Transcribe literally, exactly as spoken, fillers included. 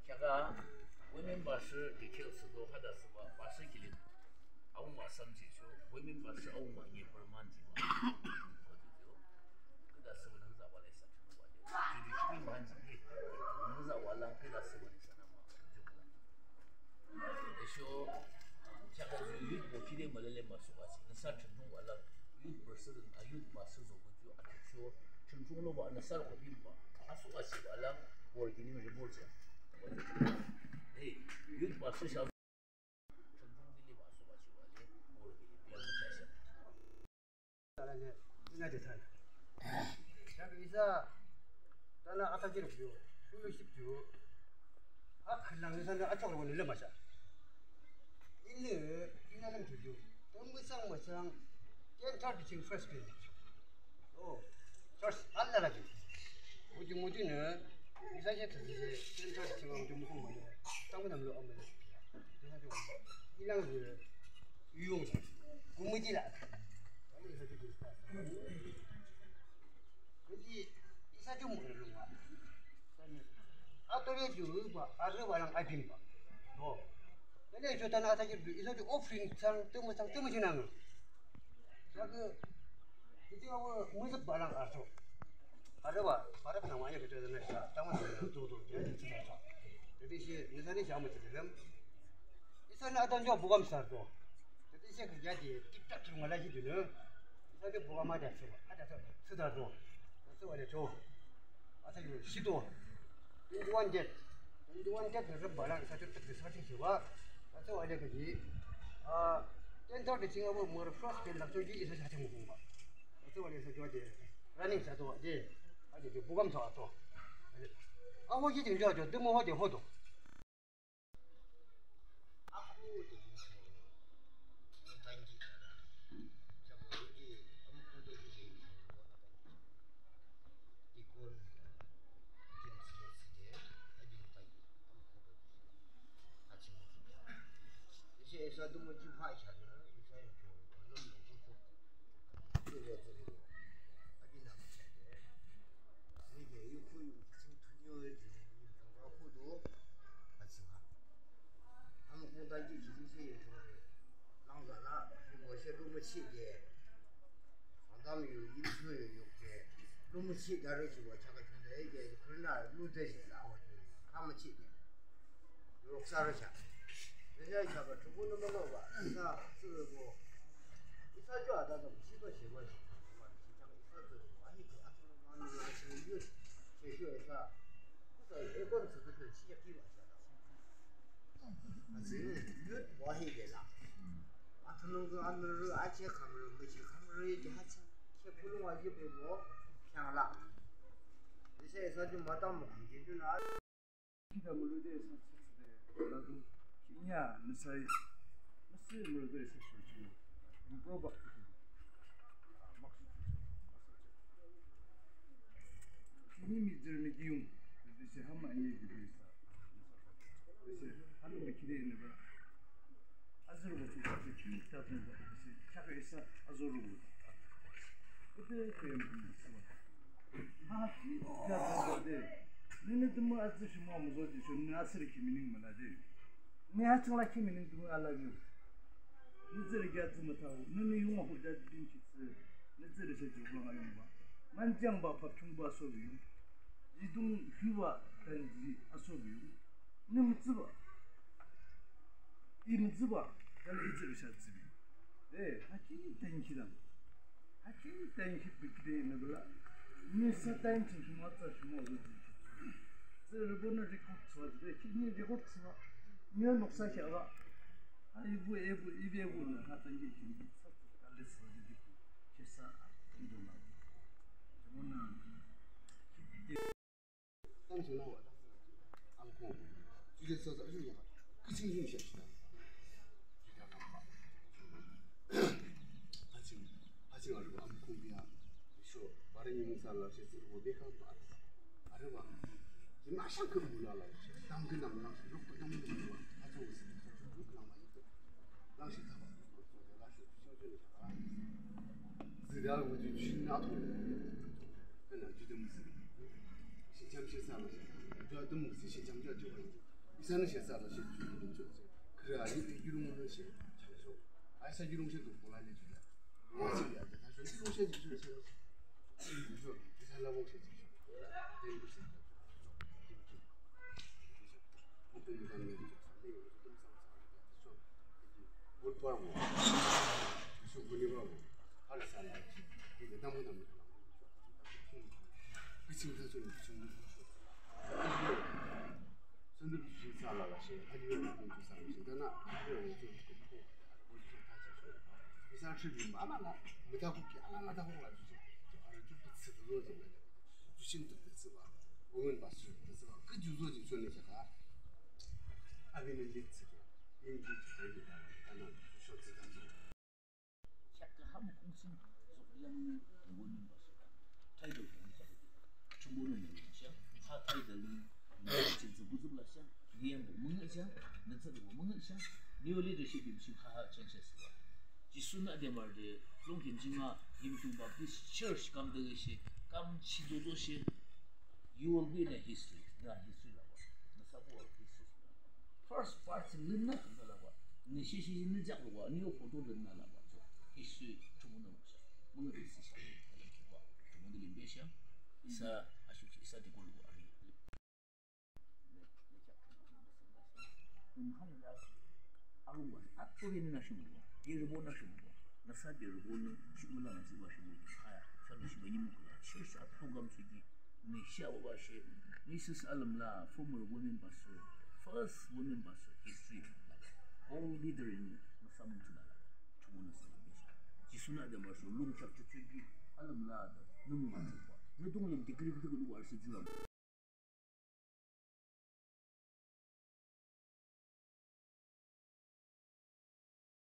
Kheakü women pastor details to hade thsübah pastor kilim awungbah thsam jihchoh, women pastor awungbah nyi Burman jihbah. Küdah thsübah nangzahbah le isa thsübah le. Jihdi chini man jihdi nangzahbah lang küdah thsübah le isa nangma jihbah lang. Tüsho kheakü ju youth body de mülale müsuk aji. Nüsa Chungchongbah lang youth president a youth pastor zobuh ju achocho Chungchong lobah nüsa roko binbah asuk ajibah lang work iniu report ja. Hey, youth pastor sha Chungchong dili ba asuk ajibah le work ini biang ja sha. Alale, ina de tha. Kheakü isa, tana athakhi ruk ju, fellowship ju. Akhilang isa na achok ruk ni lema sha. Ile, ina lang ju ju. Tong mesang mesang, ten thirty ching first bell. Oh, church alala ju. Muju muju ne, isa je thadi je, ten thirty ching muju muju ne. Tang menam lo am ne. Isa ju, ilang ju. Yung, gumüji la. Jadi, isa ju mülung a. Atore ju ba, areba lang abim ba. Oh. Jadi, ju tana ata ju, isa ju offering sang, temu sang, temu jinang. Jadi, itu apa, musik balang arto. Areba, para penamanya kita dan kita, taman tu tu tu, jadi kita. Jadi, si, misalnya siapa tu dalam, isa na atan jua bugam sarto. Tütüshe kü yade tiktak thsürü ngüla shi dünü. Isa de buga ma de thsüba, a de thsüba, thsüta do. Thsüba de cho. Asa yu shi do. Twenty-one date. Twenty-one date nü rüba lang isa de tık de sa thsüba. Thsüba de kü yi. Ah, ten thirty ching abo mor first pen lak cho yi isa sa thsüba. Thsüba de sa cho de. Running sa do de. A de de buga ma sa do. A ho yi ding jo jo de mo ho de ho do. Amukung tanki khizing she yimchung re. Nangza la, yimbo she lumuchi de. Sangtam yu, yimchung yu yuk de. Lumuchi dare shiwa chaka chungde ye, kurina lu de shi la wa ju. Kamachi de. Yurok saro cha. Deja chaka chuku numo lo ba. Sa, su bo. Isa jo ada dam, shi ba shi ba shi. Isa jo, ahi de, asu ma nu na shi yu. Shi shu isa. Isa, e kon su de shi ya ki ba sha da. Atsü, yut wahi de la. Atünung kü anürü, ache kamrü, müche kamrü, ki hachi, che pulung aji bebo, pyang la. Ise esa ju mata mo, ki ju na. Kita mulu de esa tsitsi de, la du, kinya, nüsai, nüsai mulu de esa sochi. Bro ba. Tini mi zir mi kiyung, ise hama ye ki de sa. Ise, hanu mi kide ne ba. Azürbo tu ta ki ta tu ba. Ise, chaka isa azürbo. Ite ke mi sa ba. Ha ki ta tu ba de. Nini tumu azü shimo muzo di shu, nini asiri ki meaning mala de. Nini achung la ki meaning tumu ala yo. Nizir gya zimataw, nini yunga hoja jin ki tsü, nizir she juklang ayungba. Manjangba papchungba sobi yung. Jidung hiba tanji asobi yung. Ni mütsüba. I mütsüba, kala izir sha zibi. Eh, haki tanki lang. Haki tanki bikide nabla. Ni sa tanki shima tsa shima lo zibi. Tsü rübo na record tsüwa zibi. Ki ni record tsüwa. Ni noksa shaba. Ha, ibu, ibu, ibu, ibu na, ha, tangi, tangi, sa, sa, kale, sa, di, di, ke, sa, di, do, na. Jamo na, ki, ki, de. Tang, sing, na, wa, tang, sing, na. Ju sa sa ju ya. Küching jing sha sha. Ju ya ka ma. Ha ching, ha ching arübo amükhung ya. Sho, bari nyimung sa la she zürübo de ka ma. Arübo. Ji ma shang kü mu la la she. Dam kü nam la she. Ruk pa dam kü mu la. Ha chong si. Ruk la ma. La she ta ba. La she. Zirya wuju ju na to. Kana ju de mu si. Shi cham shi sa la she. Ju de mu si shi cham ju ju. Isa ne shi sa la she ju ju ju. Kra ni de ju lu ne shi. Cha sho. Ai sa ju lu she du ko la ne ju. Wa shi ya de ta sho ju lu she ju ju. Ju ju. Isa la wo she ju. De lu she. Shaka ha mükong sing zuk yang ni women bashang. Title kong sa. Chumbo no mo sha. Ha title ni. Chin zu bu zu la sha. Yang bu mung sha. Na zu bu mung sha. New leadership yim shi ha ha chen sha si ba. Jisu na de mar de. Long kin jing a. Yimkhiung Baptist Church kam de shi. Kam chi do do shi. You will be in a history. Na history la ba. Na sa bu history. First part lün na kang da la ba. Ni shi shi ni jak la ba. Ni yo photo lün na la ba. So, history chumu na sha. Mung de si sha. Chumu de lim be sha. Isa, ashu isa de ko lu ari. Arung wa, a to ni na shumu wa. Ye rebo na shumu wa. Na sa de rebo ni, shumu la na zi wa shumu. Kaya, sa ni shi ba ni mu kula. Shi sa program su gi. Ni sha wa wa shi. Ni sis alam la, former women pastor. First women pastor. History. All leader in na sa mu tu la la. Chumu na sa la. Jisu na de ma shu lung chak chu chu gi. Alam la da. Nung ma chu wa. Ni dong lim degree degree lu wa shi ju la.